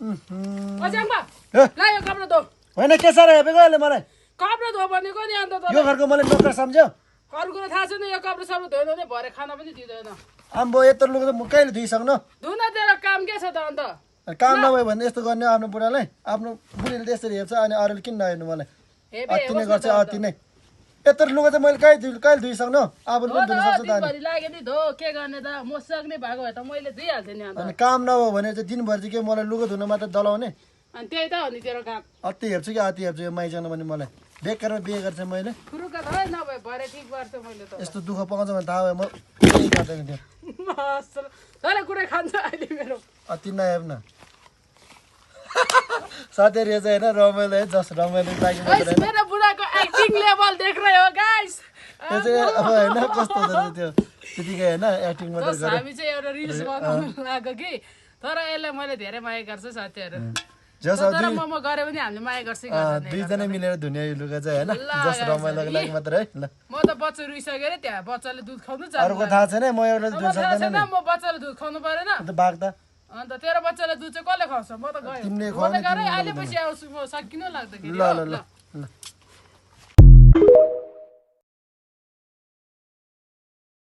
अझ्याङबा ला यो कपडा धो होइन के साह्रो हेपेको अहिले मलाई कपडा धो भनेको नि अन्त यो घरको मलाई नोकर सम्झ्यो अरू कुरो थाहा छैन यो कपडा सबै धोएन भने भरे खाना पनि दिँदैन आम्बो यत्रो लुगा त म कहिले धुइसक्नु धुन तेरो काम के छ त अन्त काम नभए भने यस्तो गर्ने आफ्नो बुढालाई आफ्नो बुढीले त्यसरी हेर्छ अनि अरूले किन नहेर्नु मलाई अति नै गर्छ अति नै यत्रो लुगा त मैले कहिले धुइसक्नु आफूले पनि धुन सक्छु त दिनभरि लाग्यो नि धो के गर्ने त म सक्ने भएको भए त मैले धुइहाल्थेँ नि अन्त अनि काम नभयो भने चाहिँ दिनभरि चाहिँ के मलाई लुगा धुन मात्र दलाउने अनि त्यही त हो नि तेरो काम अति हेर्छु कि अति हेर्छु यो माइजान भने मलाई बेकारमा बिहे गर्छ मैले फुरुका त नभए भरे ठिक गर्छु मैले त यस्तो दुःख पाउँछ भने थाहा भयो म केही गर्दैन थियो तर कुरै खान्छ अहिले मेरो अति नहेर् न साथीहरू यो चाहिँ होइन रमाइलो है जस रमाइलो लागि मात्र होइन मेरो बुढाको एक्टिङ लेभल देख रहे हो गाइस यो चाहिँ अब होइन कस्तो हुँदो रहेछ त्यो त्यतिकै होइन एक्टिङ मात्रै जस हामी चाहिँ एउटा रिल्स बनाउनु लाग्यो कि तर यसलाई मैले धेरै माया गर्छु साथीहरू जस तर म गरे पनि हामीले माया गर्छ दुईजना मिलेर धुने यो लुगा चाहिँ होइन जस रमाइलोको लागि मात्र है ल म त बच्चा रुइसकेँ अरे त्यहाँ बच्चाले दुध खुवाउनु अरूको थाहा छैन म एउटा धुन सक्दैन म बच्चाले दुध खुवाउनु परेन अन्त बाघ त अन्त तेरो बच्चाले दुध चाहिँ कसले खुवाउँछ म त गएँ तिमीले म त गरे अहिले पछि आउँछु म सकिनु लाग्दाखेरि ल ल ल ल